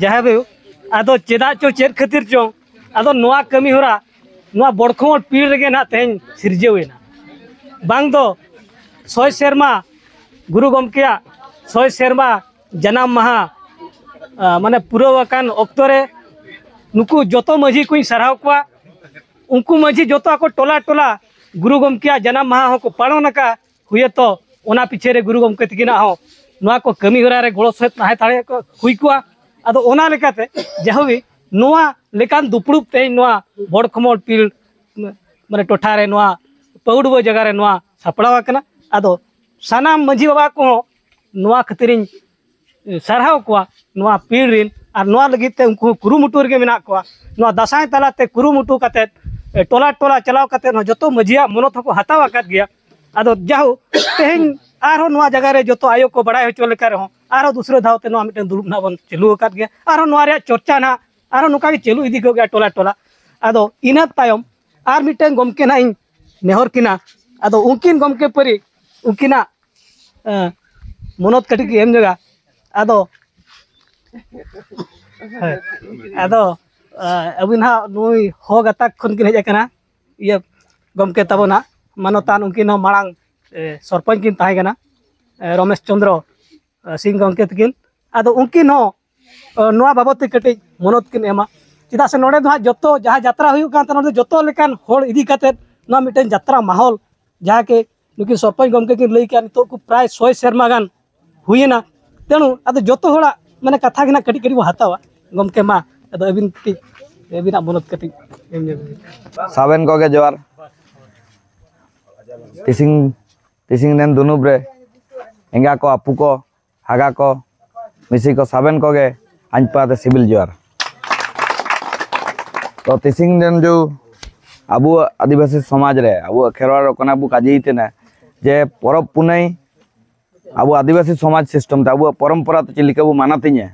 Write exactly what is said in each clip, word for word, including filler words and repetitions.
ᱡᱟᱦᱮᱨ ᱟᱭᱳ, ᱟᱫᱚ ᱪᱮᱫᱟᱜ ᱪᱚ, ᱪᱮᱫ ᱠᱷᱟᱹᱛᱤᱨ ᱪᱚ, ᱟᱫᱚ ᱱᱚᱣᱟ ᱠᱟᱹᱢᱤ ᱦᱚᱨᱟ ᱱᱚᱣᱟ ᱵᱚᱲᱠᱷᱚᱢᱚᱞ ᱯᱤᱲ ᱨᱮᱜᱮ ᱱᱟᱦᱟᱜ ᱛᱮᱦᱮᱧ ᱥᱤᱨᱡᱟᱹᱣ ᱮᱱᱟ᱾ ᱵᱟᱝ ᱫᱚ ᱥᱚᱭ ᱥᱮᱨᱢᱟ ᱜᱩᱨᱩ ᱜᱚᱢᱠᱮᱭᱟᱜ ᱥᱚᱭ ᱥᱮᱨᱢᱟ ᱡᱟᱱᱟᱢ ᱢᱟᱦᱟ, ᱟ, ᱢᱟᱱᱮ ᱯᱩᱨᱟᱹᱣ ᱟᱠᱟᱱ ᱚᱠᱛᱚ ᱨᱮ ᱱᱩᱠᱩ ᱡᱚᱛᱚ ᱢᱟᱹᱡᱷᱤ ᱠᱚᱧ ᱥᱟᱨᱦᱟᱣ ᱠᱚᱣᱟ᱾ ᱩᱱᱠᱩ ᱢᱟᱹᱡᱷᱤ ᱡᱚᱛᱚ ᱟᱠᱚ ᱴᱚᱞᱟ ᱴᱚᱞᱟ ᱜᱩᱨᱩ ᱜᱚᱢᱠᱮᱭᱟᱜ ᱡᱟᱱᱟᱢ ᱢᱟᱦᱟ ᱦᱚᱸᱠᱚ ᱯᱟᱞᱚᱱ ᱟᱠᱟᱫ᱾ ᱦᱩᱭᱮᱛᱚ ᱚᱱᱟ ᱯᱤᱪᱷᱮ ᱨᱮ ᱜᱩᱨᱩ ᱜᱚᱢᱠᱮ ᱛᱤᱠᱤᱱᱟᱜ ᱦᱚᱸ ᱱᱚᱣᱟ ᱠᱚ ᱠᱟᱹᱢᱤ ᱦᱚᱨᱟ ᱨᱮ ᱜᱚᱲᱚ ᱥᱚᱦᱚᱫ ᱛᱟᱦᱮᱸ ᱫᱟᱲᱮᱭᱟᱜ ᱠᱚ ᱦᱩᱭ ᱠᱚᱜᱼᱟ᱾ ᱟᱫᱚ ᱚᱱᱟ ᱞᱮᱠᱟᱛᱮ ᱡᱟᱦᱳᱜ ᱜᱮ ᱱᱚᱣᱟ ᱞᱮᱠᱟᱱ ᱫᱩᱯᱲᱩᱵ ᱛᱮᱦᱮᱧ ᱱᱚᱣᱟ ᱵᱚᱲᱠᱷᱚᱢᱚᱞ ᱯᱤᱲ ᱢᱟᱱᱮ ᱴᱚᱴᱷᱟ ᱨᱮ ᱱᱚᱣᱟ ᱯᱟᱹᱣᱲᱩᱣᱟᱹ ᱡᱟᱭᱜᱟ ᱨᱮ ᱱᱚᱣᱟ ᱥᱟᱯᱲᱟᱣ ᱟᱠᱟᱱᱟ᱾ ᱟᱫᱚ ᱥᱟᱱᱟᱢ ᱢᱟᱹᱡᱷᱤ ᱵᱟᱵᱟ ᱠᱚᱦᱚᱸ ᱱᱚᱣᱟ ᱠᱷᱟᱹᱛᱤᱨᱤᱧ ᱥᱟᱨᱦᱟᱣ ᱠᱚᱣᱟ ᱱᱚᱣᱟ ᱯᱤᱲ ᱨᱮᱱ, ᱟᱨ ᱱᱚᱣᱟ ᱞᱟᱹᱜᱤᱫ ᱛᱮ ᱩᱱᱠᱩ ᱦᱚᱸ ᱠᱩᱨᱩᱢᱩᱴᱩ ᱨᱮᱜᱮ ᱢᱮᱱᱟᱜ ᱠᱚᱣᱟ᱾ ᱱᱚᱣᱟ ᱫᱟᱸᱥᱟᱭ ᱛᱟᱞᱟᱛᱮ ᱠᱩᱨᱩᱢᱩᱴᱩ ᱠᱟᱛᱮᱫ, ᱮ, ᱴᱚᱞᱟ ᱴᱚᱞᱟ ᱪᱟᱞᱟᱣ ᱠᱟᱛᱮᱫ ᱦᱚᱸ ᱡᱚᱛᱚ ᱢᱟᱹᱡᱷᱤᱭᱟᱜ ᱢᱚᱱᱚᱛ ᱦᱚᱸᱠᱚ ᱦᱟᱛᱟᱣ ᱟᱠᱟᱫ ᱜᱮᱭᱟ᱾ ᱟᱫᱚ ᱡᱟᱦᱳᱠ, ᱛᱮᱦᱮᱧ ᱟᱨᱦᱚᱸ ᱱᱚᱣᱟ ᱡᱟᱭᱜᱟ ᱨᱮ ᱡᱚᱛᱚ ᱟᱭᱳ ᱠᱚ ᱵᱟᱲᱟᱭ ᱦᱚᱪᱚ ᱞᱮᱠᱟ ᱨᱮᱦᱚᱸ ᱟᱨᱦᱚᱸ ᱫᱩᱥᱨᱟᱹ ᱫᱷᱟᱣ ᱛᱮ ᱱᱚᱣᱟ ᱢᱤᱫᱴᱮᱱ ᱫᱩᱲᱩᱵ ᱱᱟᱦᱟᱜ ᱵᱚᱱ ᱪᱟᱹᱞᱩ ᱟᱠᱟᱫ ᱜᱮᱭᱟ᱾ ᱟᱨᱦᱚᱸ ᱱᱚᱣᱟ ᱨᱮᱭᱟᱜ ᱪᱚᱨᱪᱟ ᱱᱟᱦᱟᱜ ᱟᱨᱦᱚᱸ ᱱᱚᱝᱠᱟ ᱜᱮ ᱪᱟᱹᱞᱩ ᱤᱫᱤ ᱠᱚᱜ ᱜᱮᱭᱟ ᱴᱚᱞᱟ ᱴᱚᱞᱟ᱾ ᱟᱫᱚ ᱤᱱᱟᱹ ᱛᱟᱭᱚᱢ ᱟᱨ ᱢᱤᱫᱴᱮᱱ ᱜᱚᱢᱠᱮ ᱱᱟᱦᱟᱜ ᱤᱧ ᱱᱮᱦᱚᱨ ᱠᱤᱱᱟ᱾ ᱟᱫᱚ ᱩᱱᱠᱤᱱ ᱜᱚᱢᱠᱮ ᱯᱟᱹᱨᱤ ᱩᱱᱠᱤᱱᱟᱜ ᱮ, ᱢᱚᱱᱚᱛ ᱠᱟᱹᱴᱤᱡ ᱠᱚ ᱮᱢ ᱧᱚᱜᱟ᱾ ᱟᱫᱚ, ᱦᱳᱭ, ᱟᱫᱚ, ᱮ, ᱟᱹᱵᱤᱱ ᱦᱟᱸᱜ ᱱᱩᱭ ᱦᱚ ᱜᱟᱛᱟᱠ ᱠᱷᱚᱱ ᱠᱤᱱ ᱦᱮᱡ ᱟᱠᱟᱱᱟ, ᱤᱭᱟᱹ, ᱜᱚᱢᱠᱮ ᱛᱟᱵᱚᱱ ᱦᱟᱸᱜ, ᱢᱟᱱᱚᱛᱟᱱ, ᱩᱱᱠᱤᱱ ᱦᱚᱸ ᱢᱟᱲᱟᱝ, ᱮ, ᱥᱚᱨᱯᱚᱧᱪ ᱠᱤᱱ ᱛᱟᱦᱮᱸ ᱠᱟᱱᱟ, ᱮ, ᱨᱚᱢᱮᱥ ᱪᱚᱸᱫᱽᱨᱚ, ᱮ, ᱥᱤᱝ ᱜᱚᱢᱠᱮ ᱛᱟᱹᱠᱤᱱ᱾ ᱟᱫᱚ ᱩᱱᱠᱤᱱ ᱦᱚᱸ, ᱮ, ᱱᱚᱣᱟ ᱵᱟᱵᱚᱫ ᱛᱮ ᱠᱟᱹᱴᱤᱡ ᱢᱚᱱᱚᱛ ᱠᱤᱱ ᱮᱢᱟ᱾ ᱪᱮᱫᱟᱜ ᱥᱮ ᱱᱚᱰᱮ ᱫᱚ ᱦᱟᱸᱜ ᱡᱚᱛᱚ ᱡᱟᱦᱟᱸ ᱡᱟᱛᱨᱟ ᱦᱩᱭᱩᱜ ᱠᱟᱱ ᱛᱟᱦᱮᱸ, ᱱᱚᱰᱮ ᱫᱚ ᱡᱚᱛᱚ ᱞᱮᱠᱟᱱ ᱦᱚᱲ ᱤᱫᱤ ᱠᱟᱛᱮᱫ ᱱᱚᱣᱟ ᱢᱤᱫᱴᱮᱱ ᱡᱟᱛᱨᱟ ᱢᱟᱦᱚᱞ, ᱡᱟᱦᱟᱸ ᱠᱤ ᱱᱩᱠᱤᱱ ᱥᱚᱨᱯᱚᱧᱪ ᱜᱚᱢᱠᱮ ᱠᱤᱱ ᱞᱟᱹᱭ ᱠᱮᱜᱼᱟ, ᱱᱤᱛᱚᱜ ᱠᱚ ᱯᱨᱟᱭ ᱥᱚᱭ ᱥᱮᱨᱢᱟ ᱜᱟᱱ ᱦᱩᱭᱮᱱᱟ᱾ ᱛᱮᱱᱩ ᱟᱫᱚ ᱡᱚᱛᱚ ᱦᱚᱲᱟᱜ ᱢᱟᱱᱮ ᱠᱟᱛᱷᱟ ᱜᱮ ᱱᱟᱜ ᱠᱟᱹᱴᱤᱡ ᱠᱟᱹᱴᱤᱡ ᱵᱚ ᱦᱟᱛᱟᱣᱟ᱾ ᱜᱚᱢᱠᱮ, ᱢᱟ ᱟᱫᱚ ᱟᱹᱵᱤᱱ ᱠᱟᱹᱴᱤᱡ, ᱟᱹᱵᱤᱱᱟᱜ ᱢᱚᱱᱚᱛ ᱠᱟᱹᱴᱤᱡ ᱮᱢ ᱧᱚᱜ ᱵᱤᱱ᱾ ᱥᱟᱵᱮᱱ ᱠᱚᱜᱮ ᱡᱚᱦᱟᱨ᱾ ᱛᱤᱥᱤᱝ, ᱛᱤᱥᱤᱝ ᱨᱮᱱ ᱫᱩᱱᱩᱵ ᱨᱮ ᱮᱸᱜᱟ ᱠᱚ, ᱟᱹᱯᱩ ᱠᱚ, ᱦᱟᱜᱟ ᱠᱚ, ᱢᱤᱥᱤ ᱠᱚ, ᱥᱟᱵᱮᱱ ᱠᱚᱜᱮ ᱟᱧᱯᱟ ᱛᱮ ᱥᱤᱵᱤᱞ ᱡᱚᱦᱟᱨ᱾ ᱛᱚ ᱛᱤᱥᱤᱝ ᱨᱮᱱ ᱡᱚ ᱟᱵᱚᱣᱟᱜ ᱟᱹᱫᱤᱵᱟᱹᱥᱤ ᱥᱚᱢᱟᱡᱽ ᱨᱮ ᱟᱵᱚᱣᱟᱜ ᱠᱷᱮᱨᱣᱟᱲ ᱠᱟᱱᱟ ᱵᱚ ᱠᱟᱡᱮ ᱛᱮᱱᱟ ᱡᱮ ᱯᱚᱨᱚᱵᱽ ᱯᱩᱱᱟᱹᱭ ᱟᱵᱚ ᱟᱹᱫᱤᱵᱟᱹᱥᱤ ᱥᱚᱢᱟᱡᱽ system ᱛᱮ ᱟᱵᱚᱣᱟᱜ ᱯᱚᱨᱚᱢᱯᱚᱨᱟ ᱛᱮ ᱪᱮᱫ ᱞᱮᱠᱟ ᱵᱚ ᱢᱟᱱᱟᱣ ᱛᱤᱧᱟᱹ,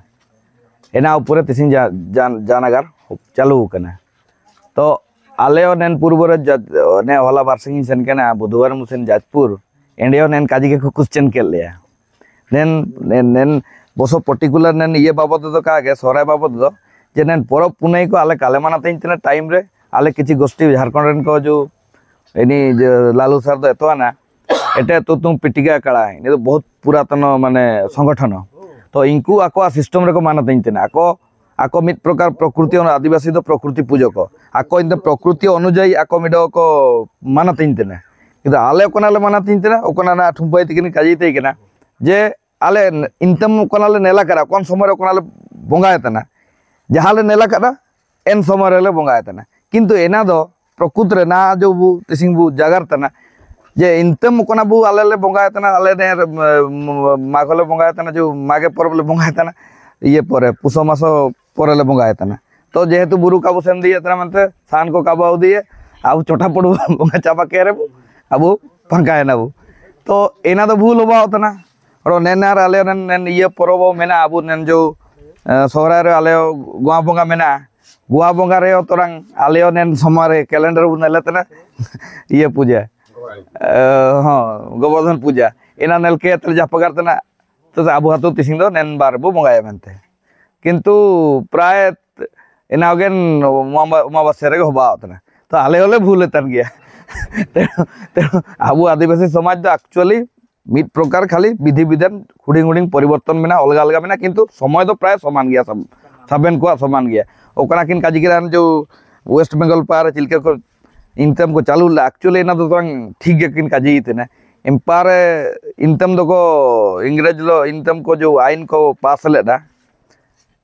ᱚᱱᱟ ᱩᱯᱚᱨᱮ ᱛᱤᱥᱤᱝ ᱡᱟ-, ᱡᱟ-, ᱡᱟᱱᱟᱜᱟᱨ ᱪᱟᱹᱞᱩ ᱟᱠᱟᱱᱟ᱾ ᱛᱚ ᱟᱞᱮ ᱦᱚᱸ ᱱᱮᱱ ᱯᱩᱨᱵᱚ ᱨᱮ ᱡᱟ-, ᱱᱮ ᱦᱚᱞᱟ ᱵᱟᱨᱥᱤᱧ ᱤᱧ ᱥᱮᱱ ᱠᱟᱱᱟ ᱵᱩᱫᱷᱵᱟᱨ ᱢᱩᱥᱮᱱ ᱡᱟᱡᱽᱯᱩᱨ, ᱮᱸᱰᱮ ᱦᱚᱸ ᱱᱮᱱ ᱠᱟᱡᱮ ᱜᱮᱠᱚ question ᱠᱮᱫ ᱞᱮᱭᱟ᱾ ᱱᱮᱱ, ᱱᱮᱱ, ᱱᱮᱱ ᱵᱚᱥᱚ ᱯᱟᱨᱴᱤᱠᱩᱞᱟᱨ ᱱᱮᱱ ᱤᱭᱟᱹ ᱵᱟᱵᱚᱫ ᱫᱚ ᱠᱟᱜᱮ, ᱥᱚᱦᱨᱟᱭ ᱵᱟᱵᱚᱫ ᱫᱚ, ᱡᱮ ᱱᱮᱱ ᱯᱚᱨᱚᱵᱽ ᱯᱩᱱᱟᱹᱭ ᱠᱚ ᱟᱞᱮ ᱠᱟᱞᱮ ᱢᱟᱱᱟᱛᱤᱧ ᱛᱮᱱᱟ ᱴᱟᱭᱤᱢ ᱨᱮ, ᱟᱞᱮ ᱠᱤᱪᱷᱤ ᱜᱳᱥᱴᱤ ᱡᱷᱟᱲᱠᱷᱚᱸᱰ ᱨᱮᱱ ᱠᱚ ᱡᱩ ᱤᱱᱤ ᱡᱮ ᱞᱟᱞᱩ ᱥᱟᱨ ᱫᱚ ᱮᱛᱚ ᱟᱱᱟ, ᱮᱴᱮ ᱛᱩᱛᱩᱝ ᱯᱤᱴᱤᱜᱟ ᱠᱟᱲᱟ, ᱤᱱᱤ ᱫᱚ ᱵᱚᱦᱩᱛ ᱯᱩᱨᱟᱛᱚᱱ ᱢᱟᱱᱮ ᱥᱚᱝᱜᱚᱴᱷᱚᱱ᱾ ᱛᱚ ᱤᱱᱠᱩ ᱟᱠᱚᱣᱟᱜ ᱥᱤᱥᱴᱮᱢ ᱨᱮᱠᱚ ᱢᱟᱱᱟᱛᱤᱧ ᱛᱮᱱᱟ, ᱟᱠᱚ, ᱟᱠᱚ ᱢᱤᱫ ᱯᱨᱚᱠᱟᱨ ᱯᱨᱚᱠᱨᱤᱛᱤ, ᱚᱱᱟ ᱟᱹᱫᱤᱵᱟᱹᱥᱤ ᱫᱚ ᱯᱨᱚᱠᱨᱤᱛᱤ ᱯᱩᱡᱟᱹ ᱠᱚ, ᱟᱠᱚ ᱤᱱᱫᱚ ᱯᱨᱚᱠᱨᱤᱛᱤ ᱚᱱᱩᱡᱟᱭᱤ ᱟᱠᱚ ᱢᱤᱰᱚ ᱠᱚ ᱢᱟᱱᱟᱛᱤᱧ ᱛᱮᱱᱟ᱾ ᱠᱤᱱᱛᱩ ᱟᱞᱮ ᱚᱠᱚᱱᱟᱞᱮ ᱢᱟᱱᱟᱛᱤᱧ ᱛᱮᱱᱟ, ᱚᱠᱚᱱᱟ ᱨᱮᱱᱟᱜ ᱴᱷᱩᱢᱯᱟᱹᱭ ᱛᱤᱠᱤᱱ ᱠᱟᱡᱮ ᱛᱮ ᱠᱟᱱᱟ ᱡᱮ ᱟᱞᱮ ᱤᱱᱛᱮᱢ ᱚᱠᱚᱱᱟᱞᱮ ᱱᱮᱞᱟ ᱠᱟᱫᱟ, ᱚᱠᱚᱱ ᱥᱚᱢᱚᱭ ᱨᱮ ᱚᱠᱚᱱᱟᱞᱮ ᱵᱚᱸᱜᱟᱭ ᱛᱟᱦᱮᱱᱟ, ᱡᱟᱦᱟᱸ ᱞᱮ ᱱᱮᱞᱟ ᱠᱟᱫᱟ, ᱮᱱ ᱥᱚᱢᱚᱭ ᱨᱮᱞᱮ ᱵᱚᱸᱜᱟᱭ ᱛᱟᱦᱮᱱᱟ᱾ ᱠᱤᱱᱛᱩ ᱮᱱᱟ ᱫᱚ ᱯᱨᱚᱠᱩᱛ ᱨᱮ ᱱᱟ ᱡᱚ ᱵᱩ ᱛᱤᱥᱤᱝ ᱵᱩ ᱡᱟᱜᱟᱨ ᱛᱟᱦᱮᱱᱟ, ᱡᱮ ᱤᱱᱛᱮᱢ ᱚᱠᱚᱱᱟ ᱵᱩ ᱟᱞᱮ ᱞᱮ ᱵᱚᱸᱜᱟᱭ ᱛᱟᱦᱮᱱᱟ, ᱟᱞᱮ ᱱᱮ ᱢᱟᱜᱽ ᱦᱚᱸᱞᱮ ᱵᱚᱸᱜᱟᱭ ᱛᱟᱦᱮᱱᱟ, ᱡᱮ ᱢᱟᱜᱮ ᱯᱚᱨᱚᱵᱽ ᱞᱮ ᱵᱚᱸᱜᱟᱭ ᱛᱟᱦᱮᱱᱟ, ᱤᱭᱟᱹ ᱯᱚᱨᱮ ᱯᱩᱥᱚ ᱢᱟᱥᱚ ᱯᱚᱨᱮ ᱞᱮ ᱵᱚᱸᱜᱟᱭ ᱛᱟᱦᱮᱱᱟ᱾ ᱛᱚ ᱡᱮᱦᱮᱛᱩ ᱵᱩᱨᱩ ᱠᱟᱵᱚ ᱥᱮᱱ ᱫᱤᱭᱮ ᱛᱟᱦᱮᱱᱟ ᱢᱮᱱᱛᱮ ᱥᱟᱦᱟᱱ ᱠᱚ ᱠᱟᱵᱟᱣ ᱫᱤᱭᱮ ᱟᱵᱚ ᱪᱚᱴᱟ ᱯᱚᱲ ᱵᱚᱸᱜᱟ ᱪᱟᱵᱟ ᱠᱮᱫ ᱨᱮᱵᱚ ᱟᱵᱚ ᱯᱷᱟᱸᱠᱟᱭᱮᱱᱟ ᱵᱚ᱾ ᱛᱚ ᱮᱱᱟ ᱫᱚ ᱵᱷᱩᱞ ᱦᱚᱵᱟᱣ ᱛᱟᱦᱮᱱᱟ᱾ ᱟᱨᱚ ᱱᱮᱱ ᱟᱨ ᱟᱞᱮ ᱱᱮᱱ, ᱱᱮᱱ ᱤᱭᱟᱹ ᱯᱚᱨᱚᱵᱽ ᱦᱚᱸ ᱢᱮᱱᱟᱜᱼᱟ, ᱟᱵᱚ ᱱᱮᱱ ᱡᱚ, ᱮ, ᱥᱚᱦᱨᱟᱭ ᱨᱮ ᱟᱞᱮ ᱜᱚᱣᱟ ᱵᱚᱸᱜᱟ ᱢᱮᱱᱟᱜᱼᱟ᱾ ᱜᱚᱣᱟ ᱵᱚᱸᱜᱟ ᱨᱮ ᱛᱚᱨᱟᱝ ᱟᱞᱮ ᱱᱮᱱ ᱥᱚᱢᱚᱭ ᱨᱮ ᱠᱮᱞᱮᱱᱰᱟᱨ ᱵᱚᱱ ᱧᱮᱞᱮ ᱛᱟᱦᱮᱱᱟ ᱤᱭᱟᱹ ᱯᱩᱡᱟᱹ, ᱮ, ᱦᱚᱸ, ᱜᱚᱵᱚᱨᱫᱷᱚᱱ ᱯᱩᱡᱟᱹ᱾ ᱮᱱᱟ ᱧᱮᱞ ᱠᱮ ᱛᱟᱦᱞᱮ ᱡᱟᱯᱟᱜᱟᱨ ᱛᱟᱦᱮᱱᱟ, ᱛᱚ ᱟᱵᱚ ᱦᱟᱛᱚ ᱛᱤᱥᱤᱝ ᱫᱚ ᱱᱮᱱ ᱵᱟᱨ ᱵᱚ ᱵᱚᱸᱜᱟᱭᱟ ᱢᱮᱱᱛᱮ᱾ ᱠᱤᱱᱛᱩ ᱯᱨᱟᱭ ᱮᱱᱟᱣ ᱜᱮ ᱚᱢᱟᱵᱟ-, ᱚᱢᱟᱵᱟᱥᱭᱟ ᱨᱮᱜᱮ ᱦᱚᱵᱟᱣ ᱛᱟᱦᱮᱱᱟ᱾ ᱛᱚ ᱟᱞᱮ ᱦᱚᱸᱞᱮ ᱵᱷᱩᱞ ᱮᱫ ᱛᱟᱦᱮᱱ ᱜᱮᱭᱟ᱾ ᱛᱮ-, ᱛᱮ ᱟᱵᱚ ᱟᱹᱫᱤᱵᱟᱹᱥᱤ ᱥᱚᱢᱟᱡᱽ ᱫᱚ actually ᱢᱤᱫ ᱯᱨᱚᱠᱟᱨ ᱠᱷᱟᱹᱞᱤ ᱵᱤᱫᱷᱤ ᱵᱤᱫᱷᱟᱱ ᱦᱩᱰᱤᱧ ᱦᱩᱰᱤᱧ ᱯᱚᱨᱤᱵᱚᱨᱛᱚᱱ ᱢᱮᱱᱟᱜᱼᱟ, ᱚᱞᱜᱟ ᱟᱞᱜᱟ ᱢᱮᱱᱟᱜᱼᱟ, ᱠᱤᱱᱛᱩ ᱥᱚᱢᱚᱭ ᱫᱚ ᱯᱨᱟᱭ ᱥᱚᱢᱟᱱ ᱜᱮᱭᱟ, ᱥᱟᱵ-, ᱥᱟᱵᱮᱱ ᱠᱚᱣᱟᱜ ᱥᱚᱢᱟᱱ ᱜᱮᱭᱟ᱾ ᱚᱠᱟᱱᱟ ᱠᱤᱱ ᱠᱟᱡᱤ ᱜᱮ ᱡᱮ ᱣᱮᱥᱴ ᱵᱮᱝᱜᱚᱞ ᱯᱟᱦᱟᱨ ᱪᱮᱫ ᱞᱮᱠᱟ ᱠᱚ ᱤᱱᱠᱟᱢ ᱠᱚ ᱪᱟᱹᱞᱩ ᱞᱮᱫᱟ, actually ᱮᱱᱟ ᱫᱚ ᱵᱟᱝ ᱴᱷᱤᱠ ᱜᱮ ᱠᱤᱱ ᱠᱟᱡᱤ ᱛᱟᱦᱮᱱᱟ᱾ ᱮᱢᱯᱟᱨ ᱤᱱᱠᱟᱢ ᱫᱚᱠᱚ ᱤᱝᱨᱮᱡᱽ ᱞᱚ ᱤᱱᱠᱟᱢ ᱠᱚ ᱡᱮ ᱟᱭᱤᱱ ᱠᱚ ᱯᱟᱥ ᱞᱮᱫᱟ,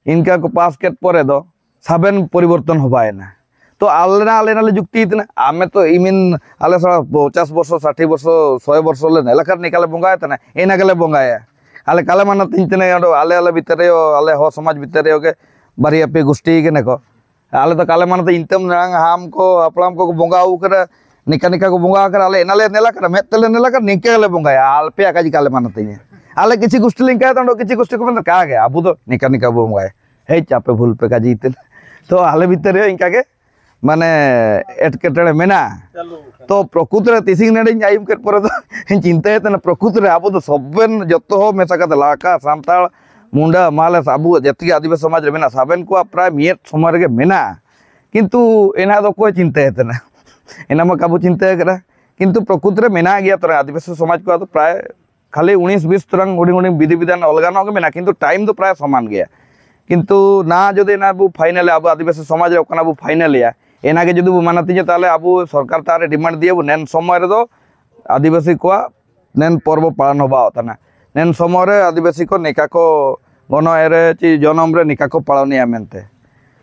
ᱤᱱᱠᱟ ᱠᱚ ᱯᱟᱥ ᱠᱮᱫ ᱯᱚᱨᱮ ᱫᱚ ᱥᱟᱵᱮᱱ ᱯᱚᱨᱤᱵᱚᱨᱛᱚᱱ ᱦᱚᱵᱟᱭᱮᱱᱟ᱾ ᱛᱚ ᱟᱞᱮ ᱱᱟ-, ᱟᱞᱮ ᱱᱟᱞᱮ ᱡᱩᱠᱛᱤ ᱛᱟᱦᱮᱱᱟ, ᱟᱢᱮ ᱛᱚ ᱤᱢᱤᱱ ᱟᱞᱮ ᱥᱟᱲᱟ ᱯᱚᱪᱟᱥ ᱵᱚᱨᱥᱚ, ᱥᱟᱴᱷᱤ ᱵᱚᱨᱥᱚ, ᱥᱚᱭ ᱵᱚᱨᱥᱚ ᱞᱮ ᱱᱮᱞᱟ ᱠᱟᱨ ᱱᱤᱠᱟ ᱞᱮ ᱵᱚᱸᱜᱟᱭ ᱛᱟᱦᱮᱱᱟ, ᱮᱱᱟ ᱜᱮᱞᱮ ᱵᱚᱸᱜᱟᱭᱟ᱾ ᱟᱞᱮ ᱠᱟᱞᱮ ᱢᱟᱱᱟᱛᱤᱧ ᱛᱟᱦᱮᱱᱟ, ᱟᱞᱮ, ᱟᱞᱮ ᱵᱷᱤᱛᱟᱹᱨ ᱨᱮ, ᱟᱞᱮ ᱦᱚᱲ ᱥᱚᱢᱟᱡᱽ ᱵᱷᱤᱛᱟᱹᱨ ᱨᱮ ᱜᱮ ᱵᱟᱨᱭᱟ ᱯᱮ ᱜᱩᱥᱴᱤ ᱠᱟᱱᱟ ᱠᱚ᱾ ᱟᱞᱮ ᱫᱚ ᱠᱟᱞᱮ ᱢᱟᱱᱟᱛᱮ ᱤᱱᱛᱮᱢ ᱦᱟᱲᱟᱢ ᱠᱚ, ᱦᱟᱯᱲᱟᱢ ᱠᱚᱠᱚ ᱵᱚᱸᱜᱟ ᱟᱹᱜᱩ ᱠᱟᱫᱟ, ᱱᱤᱠᱟ ᱱᱤᱠᱟ ᱠᱚ ᱵᱚᱸᱜᱟ ᱟᱠᱟᱫᱟ, ᱟᱞᱮ ᱮᱱᱟᱞᱮ ᱱᱮᱞᱟ ᱠᱟᱫᱟ, ᱢᱮᱫ ᱛᱮᱞᱮ ᱱᱮᱞᱟ ᱠᱟᱫᱟ, ᱱᱤᱝᱠᱟ ᱜᱮᱞᱮ ᱵᱚᱸᱜᱟᱭᱟ, ᱟᱞᱯᱮᱭᱟᱜ ᱠᱟᱡᱤ ᱠᱟᱞᱮ ᱢᱟᱱᱟᱛᱤᱧᱟ᱾ ᱟᱞᱮ ᱠᱤᱪᱷᱩ ᱜᱩᱥᱴᱤ ᱞᱮ ᱤᱱᱠᱟᱭᱟ, ᱛᱚ ᱚᱸᱰᱮ ᱠᱤᱪᱷᱩ ᱜᱩᱥᱴᱤ ᱠᱚ ᱢᱮᱱᱫᱟ, ᱠᱟ ᱜᱮ, ᱟᱵᱚ ᱫᱚ ᱱᱤᱠᱟ ᱱᱤᱠᱟ ᱵᱚ ᱵᱚᱸᱜᱟᱭᱟ᱾ ᱦᱮᱡ ᱪᱟᱯᱮ ᱵᱷᱩᱞ ᱯᱮ ᱠᱟᱡᱤ ᱤᱛᱟᱹ᱾ ᱛᱚ ᱟᱞᱮ ᱵᱷᱤᱛᱟᱹᱨ ᱨᱮ ᱤᱱᱠᱟ ᱜᱮ ᱢᱟᱱᱮ ᱮᱴᱠᱮᱴᱚᱬᱮ ᱢᱮᱱᱟᱜᱼᱟ᱾ ᱛᱚ ᱯᱨᱚᱠᱩᱛ ᱨᱮ ᱛᱤᱥᱤᱝ ᱱᱮᱰᱮᱧ ᱟᱭᱩᱢ ᱠᱮᱫ ᱯᱚᱨᱮ ᱫᱚ ᱤᱧ ᱪᱤᱱᱛᱟᱹᱭᱮᱫ ᱛᱟᱦᱮᱱᱟ, ᱯᱨᱚᱠᱩᱛ ᱨᱮ ᱟᱵᱚ ᱫᱚ ᱥᱚᱵᱮᱱ ᱡᱚᱛᱚ ᱦᱚᱲ ᱢᱮᱥᱟ ᱠᱟᱛᱮ ᱞᱟᱠᱟ, ᱥᱟᱱᱛᱟᱲ, ᱢᱩᱱᱰᱟ, ᱢᱟᱞᱮᱥ, ᱟᱵᱚ ᱡᱟᱹᱛᱤ ᱟᱹᱫᱤᱵᱟᱹᱥᱤ ᱥᱚᱢᱟᱡᱽ ᱨᱮ ᱢᱮᱱᱟᱜ, ᱥᱟᱵᱮᱱ ᱠᱚᱣᱟᱜ ᱯᱨᱟᱭ ᱢᱤᱫ ᱥᱚᱢᱚᱭ ᱨᱮᱜᱮ ᱢᱮᱱᱟᱜᱼᱟ᱾ ᱠᱤᱱᱛᱩ ᱮᱱᱟ ᱫᱚ ᱚᱠᱚᱭ ᱪᱤᱱᱛᱟᱹᱭ ᱛᱟᱦᱮᱱᱟ? ᱮᱱᱟ ᱢᱟ ᱠᱟᱵᱚ ᱪᱤᱱᱛᱟᱹ ᱠᱟᱫᱟ, ᱠᱤᱱᱛᱩ ᱯᱨᱚᱠᱩᱛ ᱨᱮ ᱢᱮᱱᱟᱜ ᱜᱮᱭᱟ ᱛᱚᱨᱟ ᱟᱹᱫᱤᱵᱟᱹᱥᱤ ᱥᱚᱢᱟᱡᱽ ᱠᱚᱣᱟᱜ ᱫᱚ ᱯᱨᱟᱭ ᱠᱷᱟᱹᱞᱤ ᱩᱱᱤᱥ ᱵᱤᱥ ᱛᱚᱨᱟᱝ ᱦᱩᱰᱤᱧ ᱦᱩᱰᱤᱧ ᱵᱤᱫᱷᱤ ᱵᱤᱫᱷᱟᱱ ᱚᱞᱜᱟᱱᱚᱜ ᱜᱮ ᱢᱮᱱᱟᱜᱼᱟ, ᱠᱤᱱᱛᱩ ᱴᱟᱭᱤᱢ ᱫᱚ ᱯᱨᱟᱭ ᱥᱚᱢᱟᱱ ᱜᱮᱭᱟ᱾ ᱠᱤᱱᱛᱩ ᱱᱟ ᱡᱩᱫᱤ ᱮᱱᱟ ᱟᱵᱚ ᱯᱷᱟᱭᱱᱟᱞᱮ ᱟᱵᱚ ᱟᱹᱫᱤᱵᱟᱹᱥᱤ ᱥᱚᱢᱟᱡᱽ ᱨᱮ ᱚᱠᱟᱱᱟᱜ ᱵᱚ ᱯᱷᱟᱭᱱᱟᱞᱮᱭᱟ, ᱮᱱᱟ ᱜᱮ ᱡᱩᱫᱤ ᱵᱚ ᱢᱟᱱᱟ ᱛᱤᱧᱟ, ᱛᱟᱦᱚᱞᱮ ᱟᱵᱚ ᱥᱚᱨᱠᱟᱨ ᱛᱟᱦᱚᱞᱮ ᱰᱤᱢᱟᱱᱰ ᱫᱤᱭᱟ ᱵᱚ ᱱᱮᱱ ᱥᱚᱢᱚᱭ ᱨᱮᱫᱚ ᱟᱹᱫᱤᱵᱟᱹᱥᱤ ᱠᱚᱣᱟᱜ ᱱᱮᱱ ᱯᱚᱨᱵᱚ ᱯᱟᱞᱚᱱ ᱦᱚᱵᱟᱣ ᱛᱟᱦᱮᱱᱟ᱾ ᱱᱮᱱ ᱥᱚᱢᱚᱭ ᱨᱮ ᱟᱹᱫᱤᱵᱟᱹᱥᱤ ᱠᱚ ᱱᱮᱠᱟ ᱠᱚ ᱜᱚᱱᱚ ᱮᱨᱮ ᱪᱮ ᱡᱚᱱᱚᱢ ᱨᱮ ᱱᱮᱠᱟ ᱠᱚ ᱯᱟᱞᱚᱱᱮᱭᱟ ᱢᱮᱱᱛᱮ᱾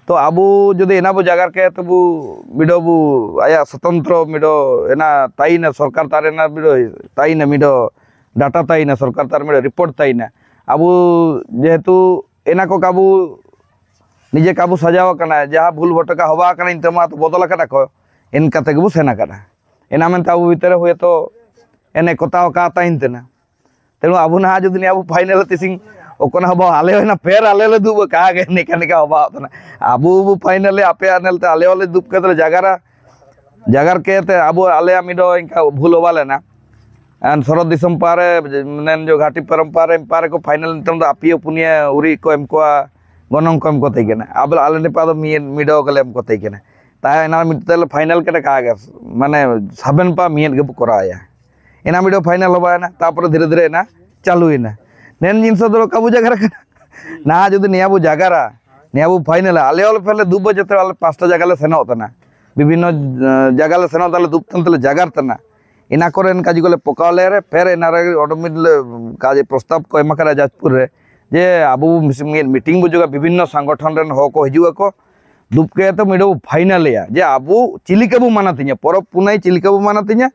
ᱛᱚ ᱟᱵᱚ ᱡᱩᱫᱤ ᱮᱱᱟ ᱵᱚ ᱡᱟᱜᱟᱨ ᱠᱮ ᱛᱚᱵᱩ ᱵᱤᱰᱚ ᱵᱚ ᱟᱭᱟᱜ ᱥᱚᱛᱚᱱᱛᱨᱚ ᱵᱤᱰᱚ ᱮᱱᱟ ᱛᱟᱭᱤᱱᱟ ᱥᱚᱨᱠᱟᱨ ᱛᱟᱨ ᱮᱱᱟ ᱵᱤᱰᱚ ᱛᱟᱭᱤᱱᱟ ᱢᱤᱰᱚ ᱰᱟᱴᱟ ᱛᱟᱭᱤᱱᱟ ᱥᱚᱨᱠᱟᱨ ᱛᱟᱨ ᱢᱤᱰᱚ ᱨᱤᱯᱳᱨᱴ ᱛᱟᱭᱤᱱᱟ᱾ ᱟᱵᱚ ᱡᱮᱦᱮᱛᱩ ᱮᱱᱟ ᱠᱚ ᱠᱟᱵᱩ ᱱᱤᱡᱮ ᱠᱟᱵᱩ ᱥᱟᱡᱟᱣ ᱟᱠᱟᱱᱟ, ᱡᱟᱦᱟᱸ ᱵᱷᱩᱞ ᱵᱷᱚᱴᱠᱟ ᱦᱚᱵᱟ ᱟᱠᱟᱱᱟ, ᱤᱱᱛᱮ ᱢᱟ ᱛᱚ ᱵᱚᱫᱚᱞ ᱟᱠᱟᱫᱟ ᱠᱚ, ᱮᱱᱠᱟ ᱛᱮᱜᱮ ᱵᱚ ᱥᱮᱱ ᱟᱠᱟᱱᱟ᱾ ᱮᱱᱟ ᱢᱮᱱᱛᱮ ᱟᱵᱚ ᱵᱷᱤᱛᱟᱹᱨ ᱨᱮ ᱦᱚᱭᱛᱚ ᱮᱱᱮ ᱠᱚᱛᱟᱣ ᱠᱟ ᱛᱟᱦᱮᱱ ᱛᱮᱱᱟ᱾ ᱛᱮᱱᱩ ᱟᱵᱚ ᱱᱟᱦᱟᱜ ᱡᱩᱫᱤ ᱱᱤᱭᱟᱹ ᱟᱵᱚ ᱯᱷᱟᱭᱱᱟᱞ ᱛᱤᱥᱤᱝ ᱚᱠᱚᱱᱟ ᱦᱚᱵᱟ ᱟᱞᱮ ᱦᱚᱸ ᱯᱷᱮᱨ ᱟᱞᱮ ᱞᱮ ᱫᱩᱵ ᱠᱟ ᱜᱮ ᱱᱮᱠᱟ ᱱᱮᱠᱟ ᱦᱚᱵᱟ ᱛᱟᱦᱮᱱᱟ᱾ ᱟᱵᱚ ᱵᱚ ᱯᱷᱟᱭᱱᱟᱞ ᱟᱯᱮᱭᱟᱜ ᱱᱮᱞ ᱛᱮ ᱟᱞᱮ ᱦᱚᱸᱞᱮ ᱫᱩᱵ ᱠᱟᱛᱮ ᱞᱮ ᱡᱟᱜᱟᱨᱟ᱾ ᱡᱟᱜᱟᱨ ᱠᱮ ᱛᱮ ᱟᱵᱚ ᱟᱞᱮᱭᱟᱜ ᱢᱤᱫ ᱫᱚ ᱤᱱᱠᱟ ᱵᱷᱩᱞ ᱦᱚᱵᱟ ᱞᱮᱱᱟ᱾ ᱟᱨ ᱥᱚᱨᱚᱫ ᱫᱤᱥᱚᱢ ᱯᱟᱨᱮ ᱱᱮᱱ ᱡᱚ ᱜᱷᱟᱴᱤ ᱯᱟᱨᱚᱢ ᱯᱟᱨᱮ ᱯᱟᱨᱮ ᱠᱚ ᱯᱷᱟᱭᱱᱟᱞ ᱱᱤᱛᱚᱝ ᱫᱚ ᱟᱯᱮᱭᱟᱜ ᱯᱩᱱᱭᱟᱹ ᱩᱨᱤ ᱠᱚ ᱮᱢ ᱠᱚᱣᱟ, ᱜᱚᱱᱚᱝ ᱠᱚ ᱮᱢ ᱠᱚᱛᱮ ᱠᱟᱱᱟ᱾ ᱟᱵᱚ ᱟᱞᱮ ᱱᱮᱯᱟ ᱫᱚ ᱢᱤᱫ ᱢᱤᱰᱚ ᱜᱮᱞᱮ ᱮᱢ ᱠᱚᱛᱮ ᱠᱟᱱᱟ᱾ ᱛᱟᱭ ᱮᱱᱟ ᱢᱤᱫ ᱛᱮᱞᱮ ᱯᱷᱟᱭᱱᱟᱞ ᱠᱮᱫᱟ ᱠᱟ ᱜᱮ, ᱢᱟᱱᱮ ᱥᱟᱵᱮᱱ ᱯᱟ ᱢᱤᱫ ᱜᱮᱵᱚ ᱠᱚᱨᱟᱣ ᱮᱭᱟ᱾ ᱮᱱᱟ ᱢᱤᱰᱚ ᱯᱷᱟᱭᱱᱟᱞ ᱦᱚᱵᱟ ᱮᱱᱟ, ᱛᱟᱯᱚᱨᱮ ᱫᱷᱤᱨᱮ ᱫᱷᱤᱨᱮ ᱮᱱᱟ ᱪᱟᱹᱞᱩᱭᱮᱱᱟ᱾ ᱱᱮᱱ ᱡᱤᱱᱤᱥ ᱫᱚ ᱠᱟᱵᱩ ᱡᱟᱜᱟᱨ ᱠᱟᱱᱟ᱾ ᱱᱟ ᱡᱩᱫᱤ ᱱᱤᱭᱟᱹ ᱵᱚ ᱡᱟᱜᱟᱨᱟ, ᱱᱤᱭᱟᱹ ᱵᱚ ᱯᱷᱟᱭᱱᱟᱞᱟ, ᱟᱞᱮ ᱦᱚᱸ ᱯᱷᱮᱨ ᱞᱮ ᱫᱩᱵ ᱵᱟᱡᱮ ᱛᱮ ᱟᱞᱮ ᱯᱟᱸᱪᱴᱟ ᱡᱟᱭᱜᱟ ᱞᱮ ᱥᱮᱱᱚᱜ ᱛᱟᱦᱮᱱᱟ᱾ ᱵᱤᱵᱷᱤᱱᱱᱚ, ᱮ, ᱡᱟᱭᱜᱟ ᱞᱮ ᱥᱮᱱᱚᱜ ᱛᱟᱦᱮᱱᱟ, ᱫᱩᱵ ᱛᱟᱦᱮᱱ ᱛᱮᱞᱮ ᱡᱟᱜᱟᱨ ᱛᱟᱦᱮᱱᱟ᱾ ᱮᱱᱟ ᱠᱚᱨᱮ ᱮᱱᱠᱟ ᱡᱩᱜᱚ ᱞᱮ ᱯᱚᱠᱟᱣ ᱞᱮ ᱨᱮ, ᱯᱷᱮᱨ ᱮᱱᱟ ᱨᱮ ᱚᱰᱚ ᱢᱤᱫ ᱞᱮ ᱠᱟᱡᱮ ᱯᱨᱚᱥᱛᱟᱵ ᱠᱚ ᱮᱢ ᱟᱠᱟᱫᱟ ᱡᱟᱡᱽᱯᱩᱨ ᱨᱮ, ᱡᱮ ᱟᱵᱚ ᱢᱤᱥ-, ᱢᱤᱫ ᱢᱤᱴᱤᱝ ᱵᱚ ᱡᱚᱜᱟ, ᱵᱤᱵᱷᱤᱱᱱᱚ ᱥᱚᱝᱜᱚᱴᱷᱚᱱ ᱨᱮᱱ ᱦᱚᱲ ᱠᱚ ᱦᱤᱡᱩᱜ ᱟᱠᱚ, ᱫᱩᱵ ᱠᱮ ᱛᱚ ᱢᱤᱰᱚ ᱯᱷᱟᱭᱱᱟᱞ ᱮᱭᱟ, ᱡᱮ ᱟᱵᱚ ᱪᱤᱞᱤᱠᱟ ᱵᱚ ᱢᱟᱱᱟ ᱛᱤᱧᱟ, ᱯᱚᱨᱚᱵᱽ ᱯᱩᱱᱟᱹᱭ ᱪᱤᱞᱤᱠᱟ ᱵᱚ ᱢᱟᱱᱟ ᱛᱤᱧᱟ,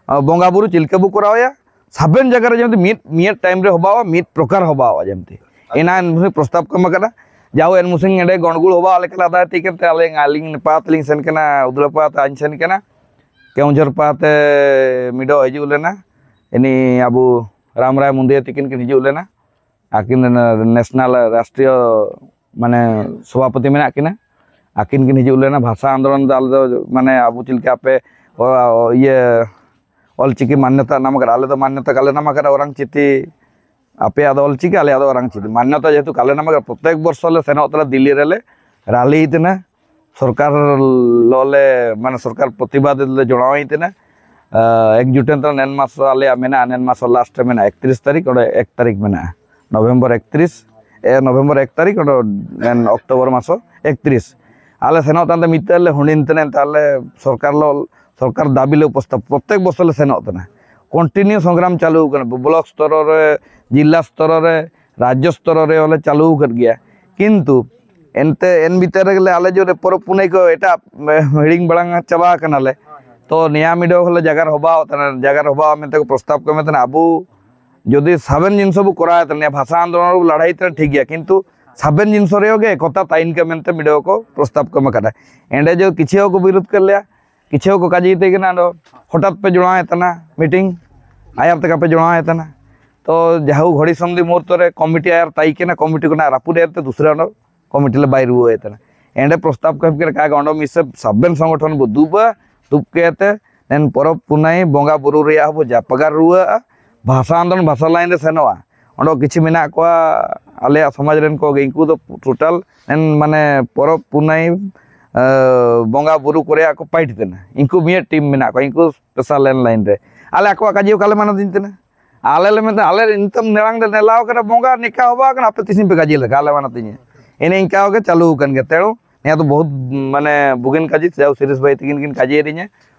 ᱟ, ᱵᱚᱸᱜᱟ ᱵᱩᱨᱩ ᱪᱤᱞᱤᱠᱟ ᱵᱚ ᱠᱚᱨᱟᱣ ᱮᱭᱟ, ᱥᱟᱵᱮᱱ ᱡᱟᱭᱜᱟ ᱨᱮ ᱡᱮᱢᱛᱤ ᱢᱤᱫ, ᱢᱤᱫ ᱴᱟᱭᱤᱢ ᱨᱮ ᱦᱚᱵᱟᱣᱟ, ᱢᱤᱫ ᱯᱨᱚᱠᱟᱨ ᱦᱚᱵᱟᱣᱟ ᱡᱮᱢᱛᱤ᱾ ᱮᱱᱟ ᱮᱱ ᱢᱩᱥᱤ ᱯᱨᱚᱥᱛᱟᱵ ᱠᱚ ᱮᱢ ᱟᱠᱟᱫᱟ᱾ ᱡᱟᱣ ᱮᱱ ᱢᱩᱥᱤ ᱮᱸᱰᱮ ᱜᱚᱱᱰᱜᱳᱞ ᱦᱚᱵᱟ ᱟᱞᱮ ᱠᱟᱞᱟ ᱫᱟᱭ ᱛᱤᱠᱮᱱ ᱛᱮ ᱟᱞᱮ ᱟᱹᱞᱤᱧ ᱱᱮᱯᱟ ᱛᱮᱞᱤᱧ ᱥᱮᱱ ᱠᱟᱱᱟ, ᱩᱫᱽᱞᱟᱹᱯᱟ ᱛᱮ ᱟᱹᱧ ᱥᱮᱱ ᱠᱟᱱᱟ, ᱠᱮᱣᱡᱷᱚᱨ ᱯᱟ ᱛᱮ ᱢᱤᱰᱚ ᱦᱤᱡᱩᱜ ᱞᱮᱱᱟ᱾ ᱤᱱᱤ ᱟᱵᱚ ᱨᱟᱢ ᱨᱟᱭ ᱢᱩᱱᱫᱤᱭᱟᱹ ᱛᱤᱠᱤᱱ ᱠᱤᱱ ᱦᱤᱡᱩᱜ ᱞᱮᱱᱟ᱾ ᱟᱹᱠᱤᱱ ᱱᱮᱥᱱᱟᱞ ᱨᱟᱥᱴᱨᱤᱭᱚ ᱢᱟᱱᱮ ᱥᱚᱵᱷᱟᱯᱚᱛᱤ ᱢᱮᱱᱟᱜ ᱠᱤᱱᱟ᱾ ᱟᱹᱠᱤᱱ ᱠᱤᱱ ᱦᱤᱡᱩᱜ ᱞᱮᱱᱟ᱾ ᱵᱷᱟᱥᱟ ᱟᱱᱫᱳᱞᱚᱱ ᱫᱚ ᱟᱞᱮ ᱫᱚ ᱢᱟᱱᱮ ᱟᱵᱚ ᱪᱮᱫ ᱞᱮᱠᱟ ᱟᱯᱮ ᱚ, ᱚ, ᱤᱭᱟᱹ ᱚᱞᱪᱤᱠᱤ ᱢᱟᱱᱱᱚᱛᱟ ᱧᱟᱢ ᱟᱠᱟᱫᱟ, ᱟᱞᱮ ᱫᱚ ᱢᱟᱱᱱᱚᱛᱟ ᱵᱟᱞᱮ ᱧᱟᱢ ᱟᱠᱟᱫᱟ᱾ ᱚᱨᱟᱝ ᱪᱤᱛᱤ ᱟᱯᱮᱭᱟᱜ ᱫᱚ ᱚᱞ ᱪᱤᱠᱤ, ᱟᱞᱮᱭᱟᱜ ᱫᱚ ᱚᱨᱟᱝ ᱪᱤᱠᱤ ᱢᱟᱱᱱᱚᱛᱟ ᱡᱮᱦᱮᱛᱩ ᱠᱟᱞᱮ ᱱᱟᱢᱟ ᱯᱨᱚᱛᱮᱠ ᱵᱚᱨᱥᱚ ᱞᱮ ᱥᱮᱱᱚᱜ ᱛᱟᱞᱮ ᱫᱤᱞᱞᱤ ᱨᱮᱞᱮ ᱨᱟᱞᱤ ᱛᱟᱦᱮᱱᱟ, ᱥᱚᱨᱠᱟᱨ ᱞᱚᱞᱮ ᱢᱟᱱᱮ ᱥᱚᱨᱠᱟᱨ ᱯᱨᱚᱛᱤᱵᱟᱫ ᱞᱮ ᱡᱚᱲᱟᱣ ᱛᱟᱦᱮᱱᱟ᱾ ᱮᱠᱡᱩᱴᱮᱱ ᱛᱟᱞᱮ ᱱᱮᱱ ᱢᱟᱥ ᱟᱞᱮᱭᱟᱜ ᱢᱮᱱᱟᱜᱼᱟ, ᱱᱮᱱ ᱢᱟᱥ ᱞᱟᱥᱴ ᱨᱮ ᱢᱮᱱᱟᱜᱼᱟ, ᱮᱠᱛᱨᱤᱥ ᱛᱟᱹᱨᱤᱠᱷ, ᱚᱸᱰᱮ ᱮᱠ ᱛᱟᱹᱨᱤᱠᱷ ᱢᱮᱱᱟᱜᱼᱟ, ᱱᱚᱵᱷᱮᱢᱵᱚᱨ ᱮᱠᱛᱨᱤᱥ, ᱮ, ᱱᱚᱵᱷᱮᱢᱵᱚᱨ ᱮᱠ ᱛᱟᱹᱨᱤᱠᱷ, ᱚᱸᱰᱮ ᱱᱮᱱ ᱚᱠᱴᱳᱵᱚᱨ ᱢᱟᱥ ᱮᱠᱛᱨᱤᱥ᱾ ᱟᱞᱮ ᱥᱮᱱᱚᱜ ᱛᱟᱦᱮᱱ ᱛᱮ ᱢᱤᱫ ᱛᱮᱞᱮ ᱦᱩᱰᱤᱧ ᱛᱟᱦᱮᱱ ᱛᱟᱦᱞᱮ ᱥᱚᱨᱠᱟᱨ ᱞᱚ ᱥᱚᱨᱠᱟᱨ ᱫᱟᱹᱵᱤ ᱞᱮ ᱩᱯᱚᱥᱛᱟᱯ ᱯᱨᱚᱛᱮᱠ ᱵᱚᱪᱷᱚᱨ ᱞᱮ ᱥᱮᱱᱚᱜ ᱛᱟᱦᱮᱱᱟ᱾ ᱠᱚᱱᱴᱤᱱᱤᱭᱩ ᱥᱚᱝᱜᱨᱟᱢ ᱪᱟᱹᱞᱩ ᱟᱠᱟᱱᱟ, ᱵᱞᱚᱠ ᱥᱛᱚᱨᱚ ᱨᱮ, ᱡᱤᱞᱟ ᱥᱛᱚᱨᱚ ᱨᱮ, ᱨᱟᱡᱽᱡᱚ ᱥᱛᱚᱨᱚ ᱨᱮ ᱦᱚᱸᱞᱮ ᱪᱟᱹᱞᱩ ᱟᱠᱟᱫ ᱜᱮᱭᱟ᱾ ᱠᱤᱱᱛᱩ ᱮᱱᱛᱮ ᱮᱱ ᱵᱤᱛᱟᱹᱨ ᱨᱮᱜᱮ ᱟᱞᱮ ᱡᱮ ᱯᱚᱨᱚᱵᱽ ᱯᱩᱱᱟᱹᱭ ᱠᱚ ᱮᱴᱟᱜ ᱦᱤᱲᱤᱧ ᱵᱟᱲᱟ ᱪᱟᱵᱟ ᱟᱠᱟᱱᱟᱞᱮ᱾ ᱛᱚ ᱱᱤᱭᱟ ᱢᱤᱰᱟᱹᱣ ᱦᱚᱸᱞᱮ ᱡᱟᱜᱟᱨ ᱦᱚᱵᱟᱣ ᱛᱟᱦᱮᱱᱟ, ᱡᱟᱜᱟᱨ ᱦᱚᱵᱟᱣ ᱢᱮᱱᱛᱮ ᱠᱚ ᱯᱨᱚᱥᱛᱟᱵ ᱠᱚ ᱮᱢᱮᱫ ᱛᱟᱦᱮᱱᱟ᱾ ᱟᱵᱚ ᱡᱩᱫᱤ ᱥᱟᱵᱮᱱ ᱡᱤᱱᱤᱥ ᱵᱚ ᱠᱚᱨᱟᱣ ᱮᱫ ᱛᱟᱦᱮᱱᱟ, ᱵᱷᱟᱥᱟ ᱟᱱᱫᱳᱞᱚᱱ ᱨᱮᱵᱚ ᱞᱟᱲᱟᱭ ᱛᱟᱦᱮᱱᱟ, ᱴᱷᱤᱠ ᱜᱮᱭᱟ, ᱠᱤᱱᱛᱩ ᱥᱟᱵᱮᱱ ᱡᱤᱱᱤᱥ ᱨᱮᱭᱟᱜ ᱜᱮ ᱮᱠᱚᱛᱟ ᱛᱟᱭᱤᱱ ᱠᱟ ᱢᱮᱱᱛᱮ ᱢᱤᱰᱟᱹᱣ ᱠᱚ ᱯᱨᱚᱥᱛᱟᱵ ᱠᱚ ᱮᱢ ᱟᱠᱟᱫᱟ᱾ ᱮᱸᱰᱮ ᱡᱮ ᱠᱤᱪᱷᱩ ᱦᱚᱸᱠᱚ ᱵᱤᱨᱳᱫ ᱠᱮᱫ ᱞᱮᱭᱟ, ᱠᱤᱪᱷᱩ ᱦᱚᱸᱠᱚ ᱠᱟᱡᱮ ᱛᱮ ᱠᱟᱱᱟ, ᱟᱫᱚ ᱦᱚᱴᱟᱛ ᱯᱮ ᱡᱚᱲᱟᱣᱮᱫ ᱛᱟᱦᱮᱱᱟ ᱢᱤᱴᱤᱝ, ᱟᱭᱟᱨ ᱛᱮ ᱠᱟᱯᱮ ᱡᱚᱲᱟᱣᱮᱫ ᱛᱟᱦᱮᱱᱟ᱾ ᱛᱚ ᱡᱟᱦᱩ ᱜᱷᱚᱲᱤ ᱥᱚᱱᱫᱷᱤ ᱢᱩᱦᱩᱨᱛᱚ ᱨᱮ ᱠᱚᱢᱤᱴᱤ ᱟᱭᱟᱨ ᱛᱟᱭ ᱠᱟᱱᱟ, ᱠᱚᱢᱤᱴᱤ ᱠᱷᱚᱱᱟᱜ ᱨᱟᱹᱯᱩᱫ ᱮᱱ ᱛᱮ ᱫᱩᱥᱨᱟ ᱚᱸᱰᱮ ᱠᱚᱢᱤᱴᱤ ᱞᱮ ᱵᱟᱭ ᱨᱩᱣᱟᱹᱲ ᱛᱟᱦᱮᱱᱟ᱾ ᱮᱸᱰᱮ ᱯᱨᱚᱥᱛᱟᱵ ᱠᱚ ᱮᱢ ᱠᱮᱫᱟ, ᱠᱟᱜᱮ ᱚᱸᱰᱮ ᱢᱤᱫ ᱥᱮ ᱥᱟᱵᱮᱱ ᱥᱚᱝᱜᱚᱴᱷᱚᱱ ᱵᱚ ᱫᱩᱵᱟ, ᱫᱩᱵ ᱠᱮᱫ ᱛᱮ ᱱᱮᱱ ᱯᱚᱨᱚᱵᱽ ᱯᱩᱱᱟᱹᱭ ᱵᱚᱸᱜᱟ ᱵᱩᱨᱩ ᱨᱮᱭᱟᱜ ᱦᱚᱸᱵᱚ ᱡᱟᱯᱟᱜᱟᱨ ᱨᱩᱣᱟᱹᱜᱼᱟ᱾ ᱵᱷᱟᱥᱟ ᱟᱱᱫᱳᱞᱚᱱ ᱵᱷᱟᱥᱟ ᱞᱟᱭᱤᱱ ᱨᱮ ᱥᱮᱱᱚᱜᱼᱟ᱾ ᱚᱸᱰᱮ ᱠᱤᱪᱷᱩ ᱢᱮᱱᱟᱜ ᱠᱚᱣᱟ ᱟᱞᱮᱭᱟᱜ ᱥᱚᱢᱟᱡᱽ ᱨᱮᱱ ᱠᱚᱜᱮ, ᱩᱱᱠᱩ ᱫᱚ ᱴᱳᱴᱟᱞ ᱱᱮᱱ ᱢᱟᱱᱮ ᱯᱚᱨᱚᱵᱽ ᱯᱩᱱᱟᱹᱭ, ᱮ, ᱵᱚᱸᱜᱟ ᱵᱩᱨᱩ ᱠᱚᱨᱮᱭᱟᱜ ᱠᱚ ᱯᱟᱭᱤᱴ ᱛᱟᱦᱮᱱᱟ᱾ ᱩᱱᱠᱩ ᱢᱤᱫ ᱴᱤᱢ ᱢᱮᱱᱟᱜ ᱠᱚᱣᱟ, ᱩᱱᱠᱩ ᱥᱯᱮᱥᱟᱞ ᱞᱟᱭᱤᱱ ᱨᱮ᱾ ᱟᱞᱮ ᱟᱠᱚᱣᱟᱜ ᱠᱟᱡᱮ ᱚᱠᱟ ᱞᱮ ᱢᱟᱱᱟ ᱫᱤᱧ ᱛᱟᱦᱮᱱᱟ? ᱟᱞᱮ ᱞᱮ ᱢᱮᱱᱫᱟ, ᱟᱞᱮ ᱱᱤᱛᱚᱜ ᱱᱮᱲᱟᱝ ᱞᱮ ᱱᱮᱞᱟᱣ ᱠᱟᱱᱟ, ᱵᱚᱸᱜᱟ ᱱᱤᱠᱟ ᱦᱚᱸ ᱵᱟᱝ ᱠᱟᱱᱟ, ᱟᱯᱮ ᱛᱤᱥᱤᱧ ᱯᱮ ᱠᱟᱡᱮ ᱞᱮᱠᱟ ᱟᱞᱮ ᱢᱟᱱᱟ ᱛᱤᱧᱟᱹ᱾ ᱮᱱᱮ ᱤᱱᱠᱟ ᱜᱮ ᱪᱟᱹᱞᱩ ᱟᱠᱟᱱ ᱜᱮᱭᱟ᱾ ᱛᱮᱲᱚ ᱱᱤᱭᱟᱹ ᱫᱚ ᱵᱚᱦᱩᱛ ᱢᱟᱱᱮ ᱵᱩᱜᱤᱱ ᱠᱟᱡᱮ, ᱥᱮ ᱥᱤᱨᱤᱥ ᱵᱷᱟᱹᱭ ᱛᱤᱠᱤᱱ ᱠᱤᱱ ᱠᱟᱡᱮᱭᱮᱫᱤᱧᱟ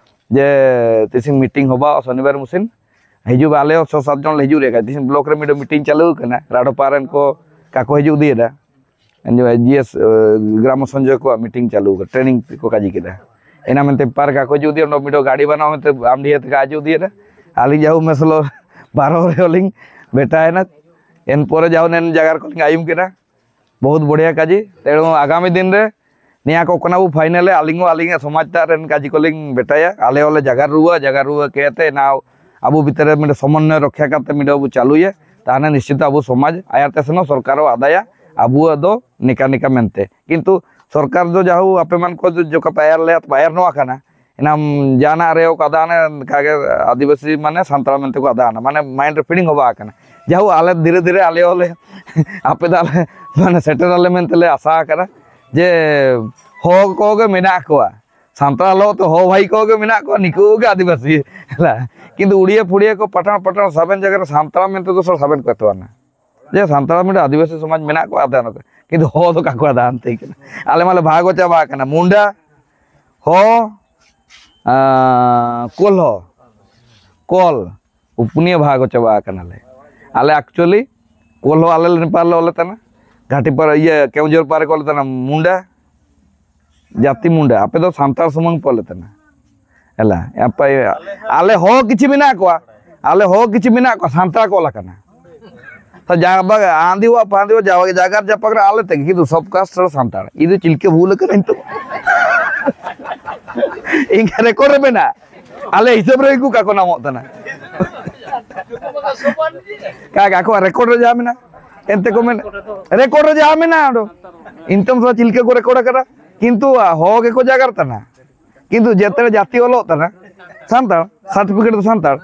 ᱡᱮ ᱛᱤᱥᱤᱧ ᱢᱤᱴᱤᱝ ᱦᱚᱵᱟ ᱥᱚᱱᱤᱵᱟᱨ ᱢᱩᱥᱤᱱ ᱦᱤᱡᱩᱜ ᱵᱟ, ᱟᱞᱮ ᱦᱚᱸ ᱪᱷᱚ ᱥᱟᱛ ᱡᱚᱱ ᱞᱮ ᱦᱤᱡᱩᱜ ᱨᱮᱭᱟᱜ ᱠᱟᱱᱟ᱾ ᱛᱤᱥᱤᱧ ᱵᱞᱚᱠ ᱨᱮ ᱢᱤᱫᱴᱮᱱ ᱢᱤᱴᱤᱝ ᱪᱟᱹᱞᱩ ᱟᱠᱟᱱᱟ, ᱨᱟᱰᱚᱯᱟ ᱨᱮᱱ ᱠᱚ ᱠᱟᱠᱚ ᱦᱤᱡᱩᱜ ᱤᱫᱤᱭᱮᱫᱟ᱾ ᱡᱤ ᱮᱥ, ᱮ, ᱜᱨᱟᱢ ᱥᱚᱧᱡᱚᱭ ᱠᱚᱣᱟᱜ ᱢᱤᱴᱤᱝ ᱪᱟᱹᱞᱩ ᱟᱠᱟᱱᱟ, ᱴᱨᱮᱱᱤᱝ ᱠᱚ ᱠᱟᱡᱤ ᱠᱮᱫᱟ᱾ ᱮᱱᱟ ᱢᱮᱱᱛᱮ ᱯᱟᱨᱠ ᱟᱠᱚ ᱤᱫᱤ ᱚᱸᱰᱮ ᱢᱤᱫᱴᱮᱱ ᱜᱟᱹᱰᱤ ᱵᱟᱱᱟᱣ ᱢᱮᱱᱛᱮ ᱟᱢ ᱰᱤᱦᱟᱹ ᱛᱮᱠᱚ ᱟᱡᱚ ᱤᱫᱤᱭᱮᱫᱟ᱾ ᱟᱹᱞᱤᱧ ᱡᱟᱦᱩ ᱢᱮᱥᱞᱚ ᱵᱟᱨᱚ ᱨᱮ ᱦᱚᱸᱞᱤᱧ ᱵᱮᱴᱟᱭᱮᱱᱟ᱾ ᱮᱱ ᱯᱚᱨᱮ ᱡᱟᱦᱩ ᱱᱮᱱ ᱡᱟᱭᱜᱟ ᱨᱮ ᱠᱷᱚᱱ ᱞᱤᱧ ᱟᱭᱩᱢ ᱠᱮᱫᱟ᱾ ᱵᱚᱦᱩᱛ ᱵᱚᱲᱷᱤᱭᱟ ᱠᱟᱡᱤ᱾ ᱛᱮᱬᱩ ᱟᱜᱟᱢᱤ ᱫᱤᱱ ᱨᱮ ᱱᱤᱭᱟ ᱠᱚ ᱠᱟᱱᱟ ᱵᱚ ᱯᱷᱟᱭᱱᱟᱞ ᱮ, ᱟᱹᱞᱤᱧ ᱦᱚᱸ ᱟᱹᱞᱤᱧᱟᱜ ᱥᱚᱢᱟᱡᱽ ᱴᱟᱜ ᱨᱮᱱ ᱠᱟᱡᱤ ᱠᱚᱞᱤᱧ ᱵᱮᱴᱟᱭᱟ᱾ ᱟᱞᱮ ᱦᱚᱸᱞᱮ ᱡᱟᱜᱟᱨ ᱨᱩᱣᱟᱹ, ᱡᱟᱜᱟᱨ ᱨᱩᱣᱟᱹ ᱠᱮᱛᱮ ᱱᱟᱣ ᱟᱵᱚ ᱵᱷᱤᱛᱨᱤ ᱨᱮ ᱢᱤᱫᱴᱮᱱ ᱥᱚᱢᱚᱱᱱᱚᱭ ᱨᱚᱠᱷᱟ ᱠᱟᱛᱮ ᱢᱤᱫᱴᱮᱱ ᱵᱚ ᱪᱟᱹᱞᱩᱭᱟ᱾ ᱛᱟᱦᱞᱮ ᱱᱤᱥᱪᱤᱛ ᱟᱵᱚ ᱥᱚᱢᱟᱡᱽ ᱟᱭᱟᱨ ᱛᱮ ᱥᱮᱱᱚᱜ, ᱥᱚᱨᱠᱟᱨ ᱦᱚᱸ ᱟᱫᱟᱭᱟ ᱟᱵᱚᱣᱟᱜ ᱫᱚ ᱱᱤᱠᱟ ᱱᱤᱠᱟ ᱢᱮᱱᱛᱮ᱾ ᱠᱤᱱᱛᱩ ᱥᱚᱨᱠᱟᱨ ᱫᱚ ᱡᱟᱦᱩ ᱟᱯᱮ ᱢᱟᱱ ᱠᱚ ᱡᱚᱠᱷᱟ ᱯᱮ ᱟᱭᱟᱨ ᱞᱮᱭᱟ, ᱯᱮ ᱟᱭᱟᱨ ᱱᱚᱣᱟ ᱠᱟᱱᱟ᱾ ᱮᱱᱟᱢ ᱡᱟᱦᱟᱱᱟᱜ ᱨᱮ ᱚᱠᱟ ᱫᱟᱱ ᱠᱟᱜᱮ ᱟᱹᱫᱤᱵᱟᱹᱥᱤ ᱢᱟᱱᱮ ᱥᱟᱱᱛᱟᱲ ᱢᱮᱱᱛᱮ ᱠᱚ ᱟᱫᱟᱱᱟ, ᱢᱟᱱᱮ ᱢᱟᱭᱤᱱᱰ ᱨᱮ ᱯᱷᱤᱞᱤᱝ ᱦᱚᱸ ᱵᱟᱝ ᱠᱟᱱᱟ᱾ ᱡᱟᱦᱳ, ᱟᱞᱮ ᱫᱷᱤᱨᱮ ᱫᱷᱤᱨᱮ ᱟᱞᱮ ᱦᱚᱸᱞᱮ ᱟᱯᱮ ᱫᱚ ᱟᱞᱮ ᱢᱟᱱᱮ ᱥᱮᱴᱮᱨ ᱟᱞᱮ ᱢᱮᱱᱛᱮ ᱞᱮ ᱟᱥᱟ ᱟᱠᱟᱱᱟ ᱡᱮ ᱦᱚ ᱠᱚᱜᱮ ᱢᱮᱱᱟᱜ ᱠᱚᱣᱟ, ᱥᱟᱱᱛᱟᱲ ᱦᱚᱲ ᱛᱚ ᱦᱚ ᱵᱷᱟᱭ ᱠᱚᱜᱮ ᱢᱮᱱᱟᱜ ᱠᱚᱣᱟ, ᱱᱤᱠᱩ ᱠᱚᱜᱮ ᱟᱹᱫᱤᱵᱟᱹᱥᱤ᱾ ᱦᱮᱞᱟ, ᱠᱤᱱᱛᱩ ᱩᱲᱤᱭᱟ ᱯᱷᱩᱲᱤᱭᱟ ᱠᱚ ᱯᱟᱴᱷᱟᱱ ᱯᱟᱴᱷᱟᱱ ᱥᱟᱵᱮᱱ ᱡᱟᱭᱜᱟ ᱨᱮ ᱥᱟᱱᱛᱟᱲ ᱢᱮᱱᱛᱮ ᱫᱚ ᱥᱟᱵᱮᱱ ᱠᱚ ᱮᱛᱚᱣᱟᱱᱟ ᱡᱮ ᱥᱟᱱᱛᱟᱲ ᱢᱤᱫᱴᱮᱱ ᱟᱹᱫᱤᱵᱟᱹᱥᱤ ᱥᱚᱢᱟᱡᱽ ᱢᱮᱱᱟᱜ ᱠᱚᱣᱟ ᱟᱫᱚ ᱱᱚᱛᱮ, ᱠᱤᱱᱛᱩ ᱦᱚ ᱫᱚ ᱠᱟᱠᱚ ᱟᱫᱟ ᱟᱱᱛᱮ ᱠᱟᱱᱟ᱾ ᱟᱞᱮ ᱢᱟᱞᱮ ᱵᱷᱟᱜᱚ ᱪᱟᱵᱟ ᱟᱠᱟᱱᱟ, ᱢᱩᱱᱰᱟ, ᱦᱚ, ᱟᱸ, ᱠᱚᱞᱦᱚ, ᱠᱚᱞ, ᱯᱩᱱᱭᱟᱹ ᱵᱷᱟᱜᱚ ᱪᱟᱵᱟ ᱟᱠᱟᱱᱟᱞᱮ᱾ ᱟᱞᱮ actually ᱠᱚᱞᱦᱚ ᱟᱞᱮ ᱞᱮ ᱱᱮᱯᱟᱞ ᱞᱮ ᱚᱞᱮ ᱛᱟᱦᱮᱱᱟ, ᱜᱷᱟᱴᱤ ᱯᱟᱨ ᱤᱭᱟᱹ ᱠᱮᱣᱡᱚᱨ ᱯᱟᱨ ᱠᱚ ᱚᱞᱮ ᱛᱟᱦᱮᱱᱟ ᱢᱩᱱᱰᱟ ᱡᱟᱹᱛᱤ ᱢᱩᱱᱰᱟ, ᱟᱯᱮ ᱫᱚ ᱥᱟᱱᱛᱟᱲ ᱥᱩᱢᱩᱝ ᱯᱮ ᱚᱞᱮ ᱛᱟᱦᱮᱱᱟ᱾ ᱦᱮᱞᱟ, ᱟᱯᱮ, ᱟᱞᱮ ᱦᱚ ᱠᱤᱪᱷᱩ ᱢᱮᱱᱟᱜ ᱠᱚᱣᱟ, ᱟᱞᱮ ᱦᱚ ᱠᱤᱪᱷᱩ ᱢᱮᱱᱟᱜ ᱠᱚᱣᱟ ᱥᱟᱱᱛᱟᱲ ᱠᱚ ᱚᱞ ᱟᱠᱟᱱᱟ᱾ ᱛᱚ ᱡᱟ-, ᱵᱟ-, ᱟᱸᱫᱤᱣᱟᱜ ᱯᱷᱟᱸᱫᱤᱣᱟᱜ ᱡᱟᱣ-, ᱡᱟᱜᱟᱨ ᱡᱟᱯᱟᱜ ᱨᱮ ᱟᱞᱮ ᱛᱮᱜᱮ, ᱠᱤᱱᱛᱩ ᱥᱚᱵ ᱠᱟᱥᱴ ᱨᱮ ᱥᱟᱱᱛᱟᱲ᱾ ᱤᱧ ᱫᱚ ᱪᱤᱞᱠᱟᱹ ᱵᱷᱩᱞ ᱟᱠᱟᱱᱟ ᱱᱤᱛᱚᱜ᱾ ᱤᱧ ᱨᱮᱠᱚᱨᱰ ᱨᱮ ᱢᱮᱱᱟᱜ, ᱟᱞᱮ ᱦᱤᱥᱟᱹᱵ ᱨᱮ ᱩᱱᱠᱩ ᱠᱟᱠᱚ ᱱᱟᱢᱚᱜ ᱠᱟᱱᱟ᱾ ᱠᱟᱠᱟ ᱟᱠᱚᱣᱟᱜ ᱨᱮᱠᱚᱨᱰ ᱨᱮ ᱡᱟᱦᱟᱸ ᱢᱮᱱᱟᱜ, ᱮᱱᱛᱮ ᱠᱚ ᱢᱮᱱ, ᱨᱮᱠᱚᱨᱰ ᱨᱮ ᱡᱟᱦᱟᱸ ᱢᱮᱱᱟᱜ ᱚᱸᱰᱮ, ᱤᱱᱛᱚᱢ ᱥᱚ ᱪᱤᱞᱠᱟᱹ ᱠᱚ ᱨᱮᱠᱚᱨᱰ ᱟᱠᱟᱫᱟ, ᱠᱤᱱᱛᱩ ᱦᱚ ᱜᱮᱠᱚ ᱡᱟᱜᱟᱨ ᱛᱟᱦᱮᱱᱟ᱾ ᱠᱤᱱᱛᱩ ᱡᱮᱛᱮ ᱡᱟᱹᱛᱤ ᱚᱞᱚᱜ ᱛᱟᱦᱮᱱᱟ, ᱥᱟᱱᱛᱟᱲ, ᱥᱟᱨᱴᱤᱯᱷᱤᱠᱮᱴ ᱫᱚ ᱥᱟᱱᱛᱟᱲ᱾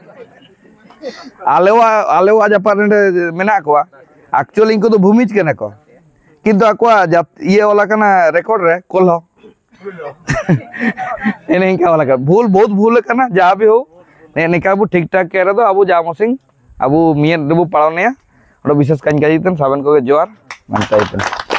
ᱟᱞᱮᱣᱟᱜ, ᱟᱞᱮᱣᱟᱜ ᱡᱟᱯᱟᱜ ᱨᱮ ᱢᱮᱱᱟᱜ ᱠᱚᱣᱟ, actually ᱩᱱᱠᱩ ᱫᱚ ᱵᱷᱩᱢᱤᱡᱽ ᱠᱟᱱᱟ ᱠᱚ, ᱠᱤᱱᱛᱩ ᱟᱠᱚᱣᱟᱜ ᱡᱟᱛ-, ᱤᱭᱟᱹ ᱚᱞ ᱟᱠᱟᱱᱟ ᱨᱮᱠᱚᱨᱰ ᱨᱮ, ᱠᱚᱞᱦᱚ᱾ ᱮᱱᱮ ᱤᱱᱠᱟ ᱚᱞ ᱟᱠᱟᱱᱟ, ᱵᱷᱩᱞ, ᱵᱚᱦᱩᱛ ᱵᱷᱩᱞ ᱟᱠᱟᱱᱟ, ᱡᱟ ᱵᱷᱤ ᱦᱳ, ᱱᱮ ᱱᱤᱠᱟ ᱵᱚ ᱴᱷᱤᱠ ᱴᱷᱟᱠ ᱠᱮ ᱨᱮᱫᱚ ᱟᱵᱚ ᱡᱟ ᱢᱚᱥᱤᱝ, ᱟᱵᱚ ᱢᱤᱭᱮᱫ ᱨᱮᱵᱚ ᱯᱟᱲᱟᱣ ᱱᱮᱭᱟ, ᱚᱸᱰᱮ ᱵᱤᱥᱮᱥ ᱠᱟᱹᱧ ᱠᱟᱹᱡᱤ ᱛᱮᱱ ᱥᱟᱵᱮᱱ ᱠᱚᱜᱮ ᱡᱚᱦᱟᱨ, ᱢᱮᱱᱛᱮ ᱟᱭ ᱛᱮᱱ᱾